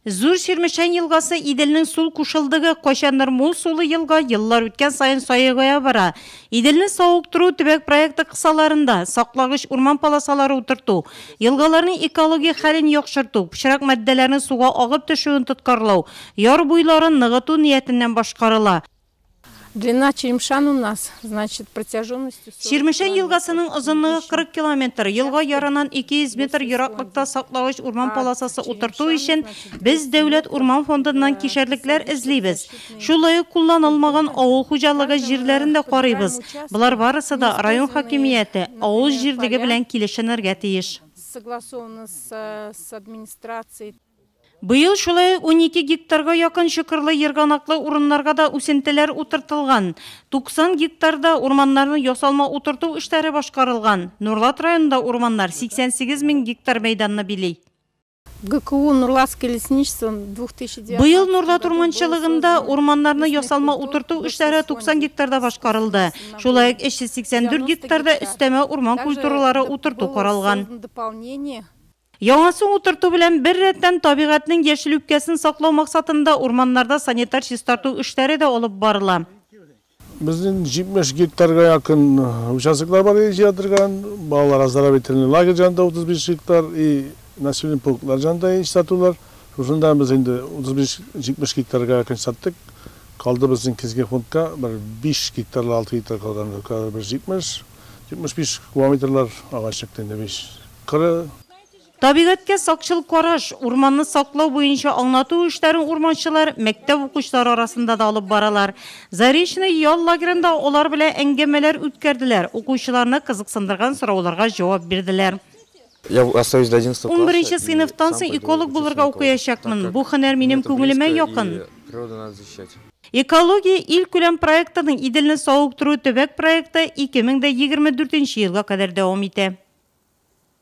Зур Чирмешән елгасы Иделнең сул кушылдыгы, кайчандыр мул сулы елга еллар үткән саен саегая бара. Иделне савыктыру төбәк проекты кысаларында, саклагыч урман полосалары утырту, елгаларның экологик хәлен яхшырту, пычрак матдәләрнең суга агып төшүен тоткарлау, яр буйларын ныгыту ниятеннән башкарыла. Длина Черемшан у нас, значит, протяженностью 40 Чирмешән елгасының озынлыгы 40 километр. Елга ярыннан 200 метр ераклыкта саклагыч урман полосасы утырту өчен без Дәүләт урман фондыннан кишәрлекләр эзлибез. Шулай ук кулланылмаган авыл хуҗалыгы җирләрен дә карыйбыз. Болар барысы да район хакимияте, авыл җирлеге белән килешенергә тиеш. Согласовано с администрацией. Быел шулай ук 12 гектарга якын чокырлы ерганаклы урыннарга да үсентеләр утыртылган. 90 гектарда урманнарны ясалма утырту эшләре башкарылган. Нурлат районында урманнар 88 мең гектар мәйданны били. ГКУ «Нурлатское лесничество» в 2019 Быел Нурлат урманчылыгында урманнарны ясалма утырту эшләре 90 гектарда башкарылды. Шулай ук 384 гектарда өстәмә урман культуралары утырту каралган. Дополнение. Яңасын утырту белән бер рәттән табигатьнең яшел үпкәсен саклау максатында урманнарда санитар чистарту эшләре дә алып барыла. Безнең 70 гектарга якын участоклар бар җыя торган. Балалар оздоровительный лагерь янында 35 гектар и населенный пунктлар янында чистартулар. Шушында без инде 35-70 гектарга якын чистарттык. Калды безнең көзге фондка бер 5 гектарлар, 6 гектар калган, бер 70, 75 кубометрлар агач чыкты инде 5 кыры. Табигатькә сакчыл караш, урманны саклау буенча аңлату эшләрен урманчылар мәктәп укучылары арасында да алып баралар. Заречный ял лагерында алар белән әңгәмәләр үткәрделәр, укучыларны кызыксындырган сорауларга җавап бирделәр. Я остаюсь до 11 класса. 11 сыйныфтан соң эколог булырга укыячакмын. Бу һөнәр минем күңелемә якын. Природу надо защищать. Экология илкүләм проектының Иделне савыктыру төбәк проекты 2024 елга кадәр дәвам итә.